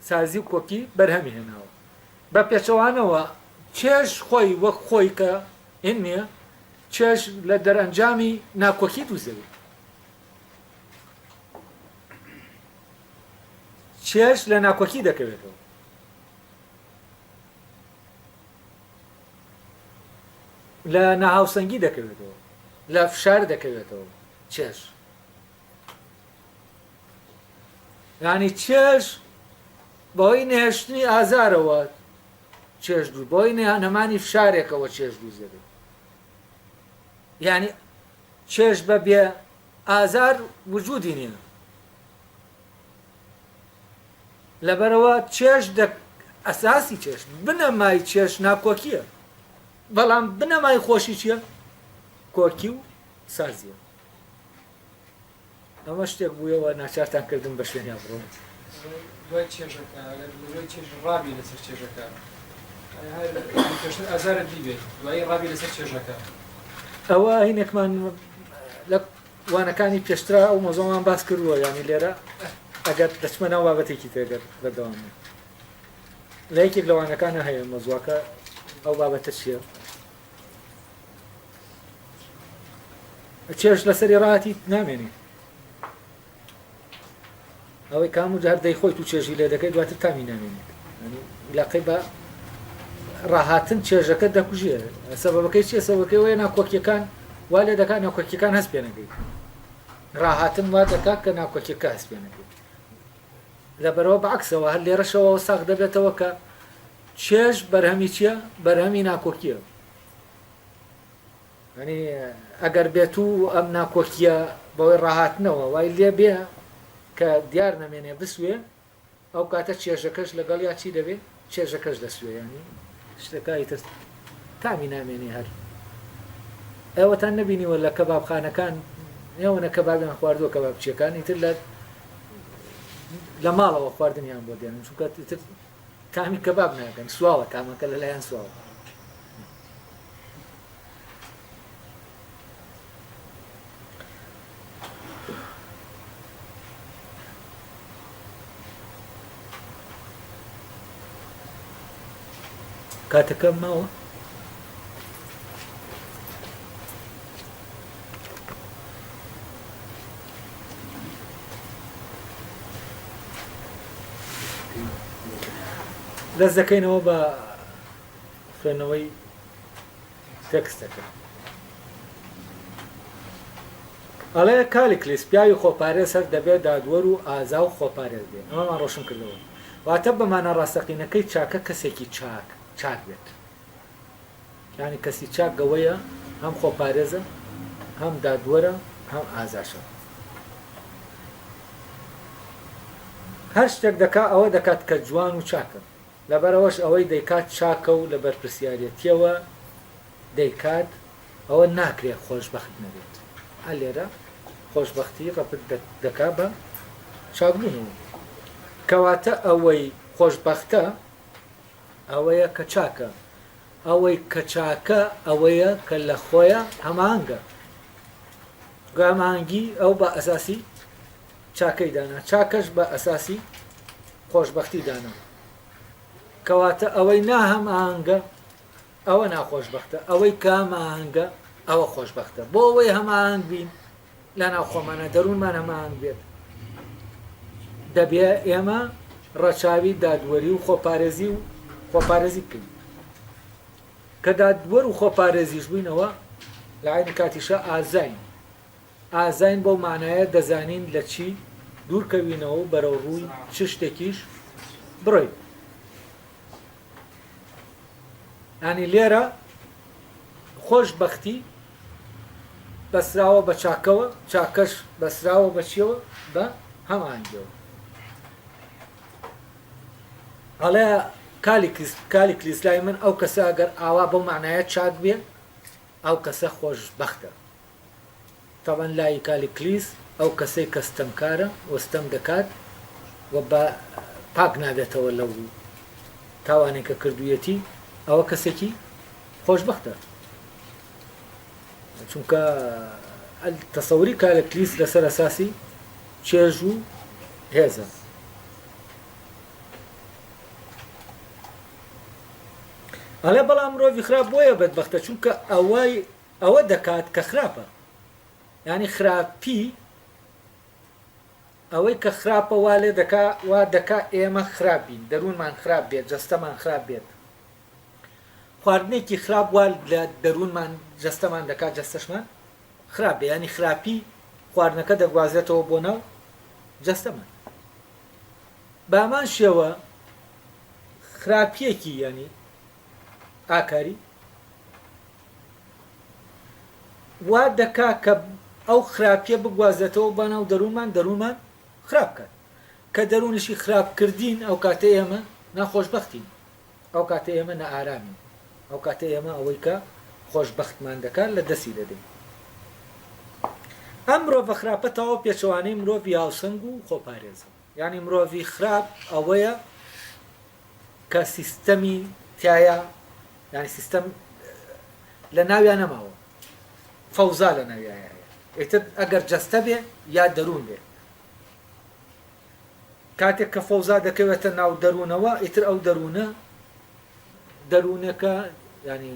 S1: سازی و کۆکی بەرهەمی هێناوە بە پێچەوانەوە چێژ خۆی وەک خۆی کە هین نییە چێژ لە دەرئەنجامی ناکۆکی دروست دەبێت چێژ لە ناکۆکی دەکەوێتەوە. لە ناهاوسەنگی دەکەوێتەوە، لە فشار دەکەوێتەوە چێژ. یعنی چێژ بەهۆی نەهێشتنی ئازارەوە چێژ دوو بۆی نەمانی فشارێکەوە چێژ دروست دەبێت یعنی چێژ بە بێ ئازار وجودی نییە لەبەرئەوە چێژ دە ئەساسی چێژ بنەمای چێژ ناکۆکییە بەڵام بنەمای خۆشی چییە؟ کۆکی و سازیە ئەمە شتێک بوویەوە ناچارتان کردم بە شوێنیا بڕۆم.
S3: دوای چێژەکە ئەگەر لە دوای چێژ ڕابی لەسەر چێژەکە هەر پێشتر ئازارت دیبێت دوایی ڕابی لەسەر چێژەکە
S1: ئەوە هینێکمان لە وانەکانی پێشترا ئەو مەوزوعمان باس کردووە یانی لێرە ئەگەر دەچمە ناو بابەتێکی تر گەر بەردەوام بم لە یەکێک لە وانەکانە هەیە مەوزوعەکە ئەو بابەتە چییە چێژ لەسەری ڕاتی نامێنێ ئەوەی کام و جار دەیخۆیت و چێژی لێ دەکەیت دواتر تامی نامێنێت لاقەی بە ڕاهاتن چێژەکە دەکوژێ سەبەبەکەی چیە سەبەکەی وەیە ناکۆکیەکان وا لێ دەکات ناکۆکیەکان هەست پێ نەکەیت ڕاهاتن وا دەکات کە ناکۆکیەکە هەست پێ نەکەیت لەبەرەوە بەعکسەوە هەر لێرەشەوە ساغ دەبێتەوە کە چێژ بەرهەمی چییە بەرهەمی ناکۆکیە یانی ئەگەر بێتو ئەم ناکۆکیە بەوەی ڕاهاتنەوە وای لێ بێ کە دیار نەمێنێ بسوێ ئەو کاتە چێژەکەش لەگەڵیا چی دەبێ چێژەکەش دەسوێ یانی شتەکە ئیتر تامی نامێنێ هەر ئێوەتان نەبینیوە لە کەبابخانەکان ئێوەنە کەبابیان خواردووە کەبابچیەکان ئیتر لە لە ماڵەوە خواردنیان بۆ دێنن چونکە ئیتر تامی کەباب ناکەن سواوە تامەکە لەلایەن سواوە کاتەکەم ماوە؟ دەست دەکەینەوە بە خوێندنەوەی تێکستەکە. ئەڵێ کالیکلیس پیاوی خۆپارێز هەر دەبێ دادوەر و ئازا و خۆپارێز بێ. ئەمەمان ڕۆشن کردەوە. واتە بە مانا ڕاستەقینەکەی چاکە کەسێکی چاک، چاک بێت. یانی کەسی چاک گەوەیە هەم خۆپارێزە هەم دادوەرە هەم ئازاشە. هەر شتێک دەکا ئەوە دەکات کە جوان و چاکە. لەبەرئەوەش ئەوەی دەیکات چاکە و لە بەرپرسیارێتیەوە دەیکات، ئەوە ناکرێ خۆشبەخت نەبێت. ئا لێرە خۆشبەختی ڕەبت دەکا بە چاکبوونەوە. کەواتە ئەوەی خۆشبەختە ئەوەیە کە چاکە. ئەوەی کە چاکە ئەوەیە کە لە خۆیا هەماهەنگە. هەماهەنگی ئەو بە ئەساسی چاکەی دانا، چاکەش بە ئەساسی خۆشبەختی دانا. کەواتە ئەوەی ناهەماهەنگە ئەوە ناخۆشبەختە، ئەوەی کە هەماهەنگە ئەوە خۆشبەختە. بۆ ئەوەی هەماهەنگ بین لەناو خۆمانە دەروونمان هەماهەنگ بێت، دەبێ ئێمە ڕەچاوی دادوەری و خۆپارێزی و خۆپارێزی بکەین. کە دادوەر و خۆپارێزیش بووین ئەوە لە عەینی کاتیشا ئازاین. ئازاین بەو مانایە دەزانین لە چی دوورکەوینەوە و بەرەو ڕووی چ شتێکیش بڕۆین. یانی لێرە خۆش بەختی بەسراوە بە چاکەوە، چاکەش بەسراوە بە چیەوە؟ بە هەماهەنگیەوە. ئەڵێ کالیکلیس، کالیکلیس لای من ئەو کەسە ئەگەر ئاوا بەو مەعنایە چاک بێ ئەو کەسە خۆشبەختە. تەبعەن لای کالیکلیس ئەو کەسەی کە ستەمکارە و ستەم دەکات و بە پاک نابێتەوە لەو تاوانەی کە کردوویەتی ئەوە کەسێکی خۆشبەختە چونکە تەسەوری کالیکلیس لەسەر ئەساسی چێژ و هێزە. ئەڵێ بەڵام مرۆڤی خراپ بۆیە بەدبەختە چونکە ئەوەی ئەوە دەکات کە خراپە یانی خراپی ئەوەی کە خراپە وا لێ دەکا وا دەکا ئێمە خراپ بین دەروونمان خراپ بێت جەستەمان خراپ بێت خواردنێکی خراپ وا لە دەروونمان جەستەمان دەکا جەستەشمان خراپ بێ ینی خراپی خواردنەکە دەگوازێتەوە بۆ ناو جەستەمان بامان شێوە خراپیەکی ینی ئاکاری وا دەکا کە ئەو خراپیە بگوازێتەوە بۆ ناو دەروونمان، دەروونمان خراپ بکات. کە دەروونیشی خراپ کردین ئەو کاتە ئێمە ناخۆشبەختین، ئەو کاتە ئێمە نائارامین، ئەو کاتە ئێمە ئەوەی کە خۆشبەختمان دەکات لە دەستی دەدەین. ئەم مرۆڤە خراپە تەواو پێچەوانەی مرۆڤی هاوسەنگ و خۆپارێزە. یانی مرۆڤی خراپ ئەوەیە کە سیستەمی تیایا یانی سیستەم لە ناویا نەماوە فەوزا لە ناویا هەیە ئیتر ئەگەر جەستە بێ یا دەروون بێ کاتێک کە فەوزا دەکەوێتە ناو دەروونەوە ئیتر ئەو دەروونە دەروونەکە ینی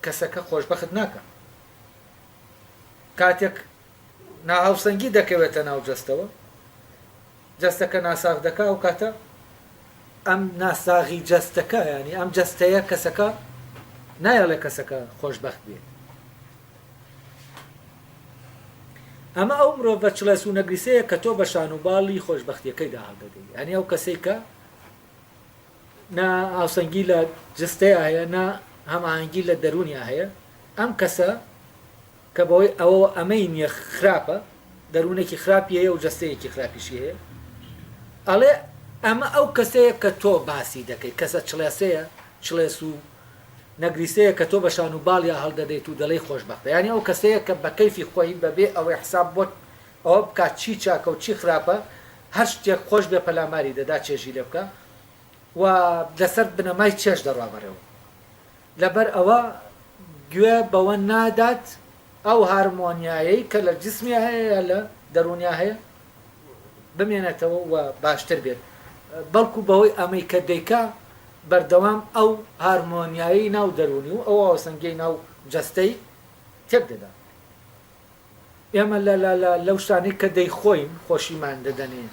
S1: کەسەکە خۆشببخت ناکە کاتێک ناهاوسەنگی دەکەوێتە ناو جەستەوە جەستەکە ناساغ دەکا ئەو کاتە ئەم ناساغی جەستەکە یانی ئەم جەستەیە کەسەکە نایەڵێ کەسەکە خۆشبەخت بێت ئەمە ئەو مرۆڤە چڵێس و نەگریسەیە کە تۆ بە شان و باڵی خۆشببختیەکەیدا هەڵدەدەی یانی ئەو کەسەی کە نا هاوسەنگی لە جستەیە هەیە نا هەماهەنگی لە دەروونیا هەیە ئەم کەسە کە بەهۆی ئەوەوە ئەمەی نیە خراپە، دەروونێکی خراپی هەیە و جەستەیەکی خراپیشی هەیە، ئەڵێ ئەمە ئەو کەسەیە کە تۆ باسی دەکەی، کەسە چڵێسەیە، چڵێس و نەگریسەیە کە تۆ بە شان و باڵیا هەڵدەدەیت و دەڵێی خۆشبەختە، یانی ئەو کەسەیە کە بە کەیفی خۆی بەبێ ئەوەی حساب بۆ ئەوە بکات چی چاکە و چی خراپە، هەر شتێک خۆش بێ پەلاماری دەدا چێژی لێ بکا و لەسەر بنەمای چێژ دەڕوا بەڕێوە. لەبەر ئەوە گوێ بەوە نادات ئەو هارمۆنیایەی کە لە جسمیا هەیە یا لە دەروونیا هەیە بمێنێتەوە و باشتر بێت، بەڵکو بەهۆی ئەمەی کە دەیکا بەردەوام ئەو هارمۆنیایەی ناو دەروونی و ئەو هاوسەنگیەی ناو جەستەی تێک دەدا. ئێمە لە لە لە لەو شتانەی کە دەیخۆین خۆشیمان دەدەنێ،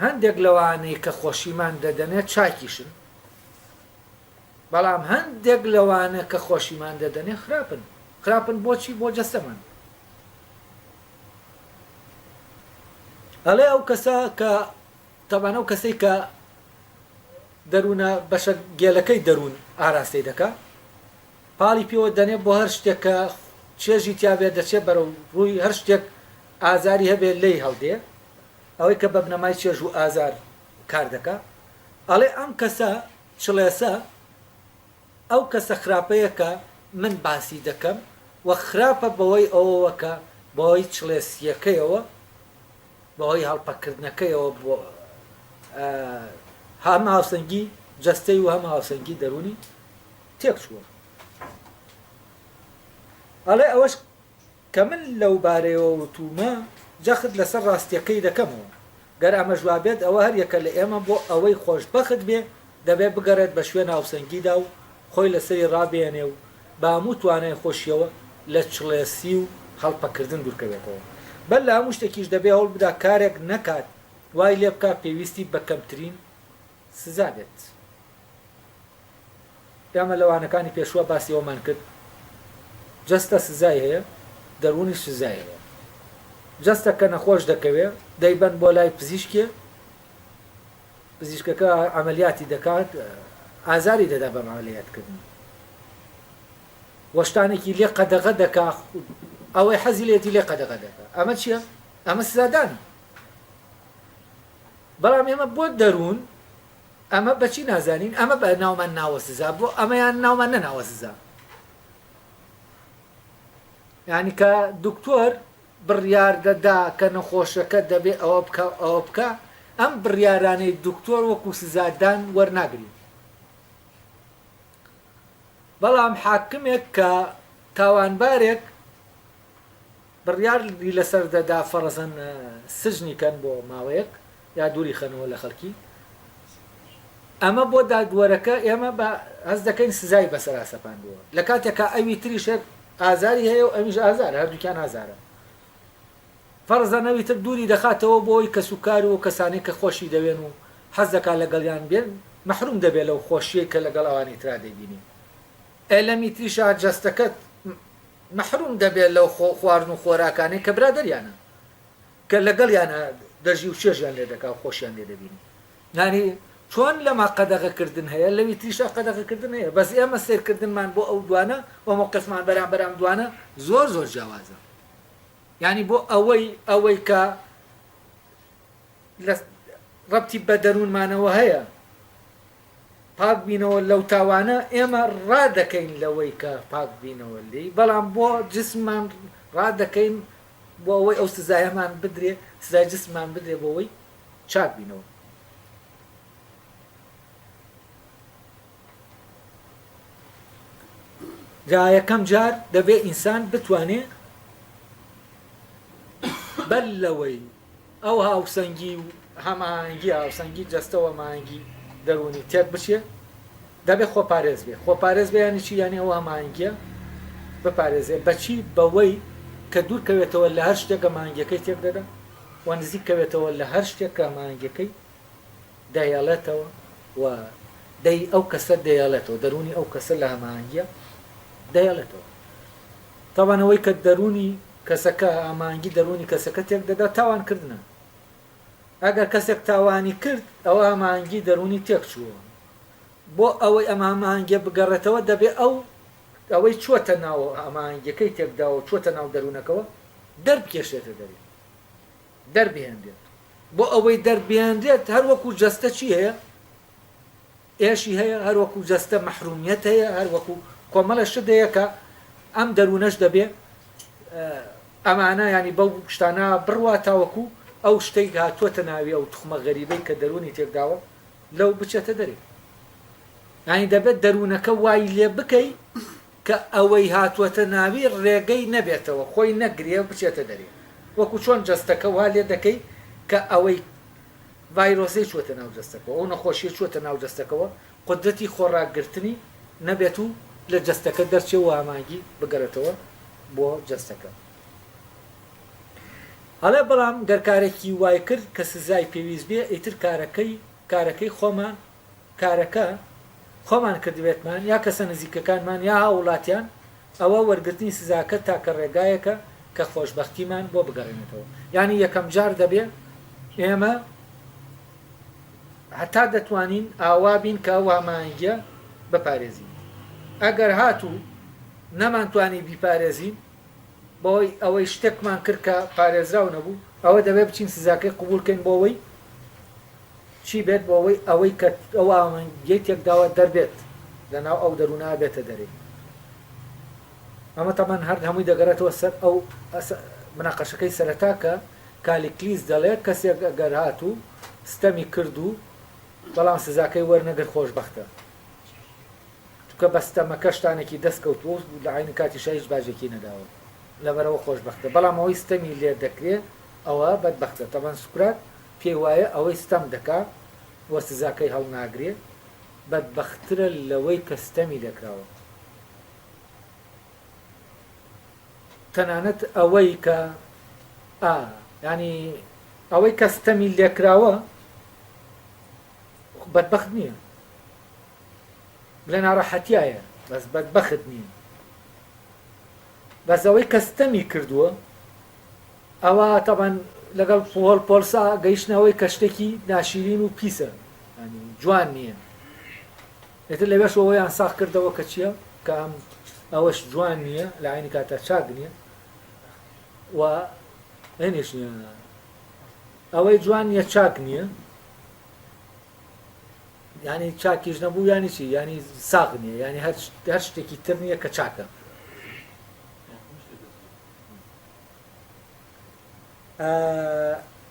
S1: هەندێک لەوانەی کە خۆشیمان دەدەنێ چاکیشن، بەڵام هەندێک لەوانە کە خۆشیمان دەدەنێ خراپن. خراپن بۆچی؟ بۆ جەستەمان. ئەڵێ ئەو کەسە کە تەبعەن ئەو کەسەی کە دەروونە بەشە گێلەکەی دەروون ئاراستەی دەکا، پاڵی پێوە دەنێ بۆ هەر شتێک کە چێژی تیا بێت دەچێت بەرەو ڕووی، هەر شتێک ئازاری هەبێ لێی هەڵدێ، ئەوەی کە بە بنەمای چێژ و ئازار کار دەکا. ئەڵێ ئەم کەسە چڵێسە ئەو کەسە خراپەیە کە من باسی دەکەم و خراپە بەوەی ئەوەوە کە بەهۆی چڵێسییەکەیەوە، بەهۆی هەڵپەکردنەکەیەوە بۆ هەم هاوسەنگی جەستەی و هەم هاوسەنگی دەروونی تێکچووە. ئەڵێ ئەوەش کە من لەو بارەیەوە وتوومە جەخت لەسەر ڕاستییەکەی دەکەمەوە. گەر ئەمەش وابێت ئەوە هەر یەکە لە ئێمە بۆ ئەوەی خۆشبەخت بێ دەبێ بگەڕێت بە شوێن هاوسەنگیدا و خۆی لەسەری ڕابێنێ و بە هەموو توانای خۆشیەوە لە چڵێسی و هەڵپەکردن دوورکەوێتەوە. بەر لە هەموو شتێکیش دەبێ هەوڵبدا کارێک نەکات وای لێبکا پێویستی بە کەمترین سزا بێت. ئێمە لە وانەکانی پێشووە باسی ئەوەمان کرد جەستە سزای هەیە، دەروونیش سزای هەیە. جەستە کە نەخۆش دەکەوێ دەیبەن بۆ لای پزیشکێ، پزیشکەکە عەمەلیاتی دەکات، ئازاری دەدا بەم عەمەلیاتکردنی و شتانێکی لێ قەدەغە دەکا، ئەوەی حەزی لێتی لێ قەدەغە دەکا. ئەمە چییە؟ ئەمە سزادانە. بەڵام ئێمە بۆ دەروون ئەمە بەچی نازانین؟ ئەمە بە ناومان ناوە سزا، بۆ ئەمەیان ناومان نەناوە سزا. یعنی کە دکتۆر بڕیار دەدا کە نەخۆشەکە دەبێ ئەوە بکا و ئەوە بکا، ئەم بڕیارانەی دکتۆر وەکو سزادان وەرناگرین. بەڵام حاکمێک کە تاوانبارێک بڕیاری لەسەر دەدا فەڕزەن سجنی کەن بۆ ماوەیەک یا دووری خەنەوە لە خەڵکی، ئەمە بۆ دادوەرەکە ئێمە بە هەست دەکەین سزای بەسەرا سەپاندووە، لە کاتێکا ئەوی تریش هەر ئازاری هەیە و ئەمیش ئازارە، هەردووکیان ئازارە. فەڕزەن ئەوی تر دووری دەخاتەوە بۆ ئەوی کەسوکار و کەسانەی کە خۆشی دەوێن و حەز دەکات لەگەڵیان بێن، مەحروم دەبێت لەو خۆشیەی کە لەگەڵ ئەوانی ترا دەیبینی. ئێ لەمی تریشا جەستەکەت مەحروم دەبێت لەو خواردن و خۆراکانەی کە برادەریانە، کە لەگەڵیانا دەژی و چێژیان لێ دەکا و خۆشیان لێ دەبینی. یانی چۆن لەما قەدەغەکردن هەیە لەوی تریشا قەدەغەکردن هەیە، بەس ئێمە سەیرکردنمان بۆ ئەو دوانە و مەوقفمان بەرامبەر ئەم دوانە زۆر زۆر جیاوازە. یانی بۆ ئەوەی ئەوەی کە لە ڕەبتی بە دەروونمانەوە هەیە پاک بینەوە لەو تاوانە ئێمە ڕادەکەین لەوەی کە پاک بینەوە لێی، بەڵام بۆ جسممان ڕادەکەین بۆ ئەوەی ئەو سزایەمان بدرێ، سزای جسممان بدرێ بۆ ئەوەی چاک بینەوە. جا یەکەم جار دەبێ ئینسان بتوانێ بەر لەوەی ئەو هاوسەنگی و هەماهەنگی هاوسەنگی جەستە و هەماهەنگی دەروونی تێک بچێ دەبێ خۆپارێز بێ. خۆپارێز بێ یانی چی؟ یانی ئەو هەماهەنگیە بپارێزێ بەچی؟ بەوەی کە دوور کەوێتەوە لە هەر شتێک هەماهەنگیەکەی تێک دەدا و نزیک کەوێتەوە لە هەر شتێک کە هەماهەنگیەکەی دەهێڵێتەوە و دەی ئەو کەسە دەیەڵێتەوە دەروونی ئەو کەسە لە هەماهەنگیە دەیەڵێتەوە. تاوان ئەوەی کە دەروونی کەسەکە هەماهەنگی دەروونی کەسەکە تێک دەدا تاوان کردنە. ئەگەر کەسێک تاوانی کرد ئەوە هەماهەنگی دەروونی تێک چووە. بۆ ئەوەی ئەم هەماهەنگیە بگەڕێتەوە دەبێ ئەو ئەوەی چووەتە ناو هەماهەنگیەکەی تێکداوە و چووەتە ناو دەروونەکەوە دەربکێشێتە دەرێ. دەربهێنرێت. بۆ ئەوەی دەربهێنرێت هەر وەکو جەستە چی هەیە؟ ئێشی هەیە، هەر وەکو جەستە مەحرومیەت هەیە، هەر وەکو کۆمەڵێ شت هەیە کە ئەم دەروونەش دەبێ ئەمانە یانی بەو شتانە بڕوا تاوەکو ئەو شتەی هاتووەتە ناوی ئەو توخمە غەریبەی کە دەروونی تێکداوە لەو بچێتە دەرێ. یانی دەبێت دەروونەکە وای لێ بکەی کە ئەوەی هاتووەتە ناوی ڕێگەی نەبێتەوە خۆی نەگرێ و بچێتە دەرێ. وەکو چۆن جەستەکە وا لێ دەکەی کە ئەوەی ڤایرۆسەی چووەتە ناو جەستەکەوە، ئەو نەخۆشیە چووەتە ناو جەستەکەوە قودرەتی خۆڕاگرتنی نەبێت و لە جەستەکە دەرچێ و هامانگی بگەڕێتەوە بۆ جەستەکە. ئەڵێ بەڵام گەر کارێکی وای کرد کە سزای پێویست بێ ئیتر کارەکەی کارەکەی خۆمان کارەکە خۆمان کردبێتمان یا کەسە نزیکەکانمان یا هاووڵاتیان، ئەوە وەرگرتنی سزاکە تاکە ڕێگایەکە کە خۆشبەختیمان بۆ بگەڕێنێتەوە. یانی یەکەمجار دەبێ ئێمە هەتا دەتوانین ئاوا بین کە ئەو هەماهەنگییە بپارێزین. ئەگەر هاتوو نەمانتوانی بیپارێزین بەهۆی ئەوەی شتێکمان کرد کە پارێزراو نەبوو، ئەوە دەبێت بچین سزاکەی قبوڵ کەین بۆ ئەوەی چی بێت، بۆ ئەوەی ئەوەی کە ئەو ئامانجەی تێکداوە دەربێت لەناو ئەو دەروونە بێتە دەرێ. ئەمە تەبعەن هەر هەمووی دەگەڕێتەوە سەر ئەو مناقەشەکەی سەرەتا کە کالیکلیس دەڵێ کەسێک ئەگەر هاتوو ستەمی کرد و بەڵام سزاکەی وەرنەگرت خۆشبەختە. چونکە بە ستەمەکە شتانێکی دەست کەوتووە و لە عەینی کاتیشا هیچ باجێکی نەداوە لەبەرئەوە خۆشبەختە بەڵام ئەوەی ستەمی لێ دەکرێ ئەوە بەدبەختە تەبعەن سوکرات پێی وایە ئەوەی ستەم دەکا و سزاکەی هەڵناگرێ بەدبەختترە لەوەی کە ستەمی لێکراوە تەنانەت ئەوەی کە ئا یانی ئەوەی کە ستەمی لێکراوە بەدبەخت نییە لە ناڕەحەتیایە بەس بەدبەخت نییە بەس ئەوەی کە ستەمی کردووە ئەوە تەبەن لەگەڵ پۆل پۆلسا گەیشتنەوەی کە شتێکی ناشیرین و پیسە ینی جوان نییە ئێتر لەوێش ئەوەیان ساخ کردەوە کە چییە کە ئەم ئەوەش جوان نییە لە عینی کاتە چاک نییە و هێنیش نییە ئەوەی جوان نییە چاک نییە یانی چاکیش نەبوو یانی چی یانی ساغ نییە یانی هەر شتێکی تر نییە کە چاکە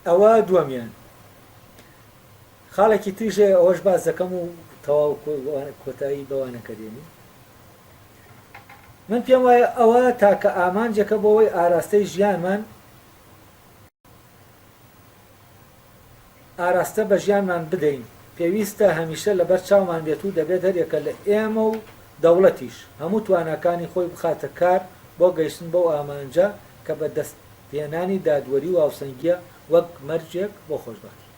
S1: ئەوە دووەمیان خاڵێکی تریش هەیە ئەوەش باس دەکەم و تەواو کۆتایی بەوانەکە دێنی من پێم وایە ئەوە تاکە ئامانجێکە بۆ ئەوەی ئاراستەی ژیانمان ئاراستە بە ژیانمان بدەین، پێویستە هەمیشە لەبەر چاومان بێت و دەبێت هەریەکە لە ئێمە و دەوڵەتیش هەموو تواناکانی خۆی بخاتە کار بۆ گەیشتن بەو ئامانجە کە بە دەستهێنانی دادوەری و هاوسەنگییە وەک مەرجێک بۆ خۆشبەختی.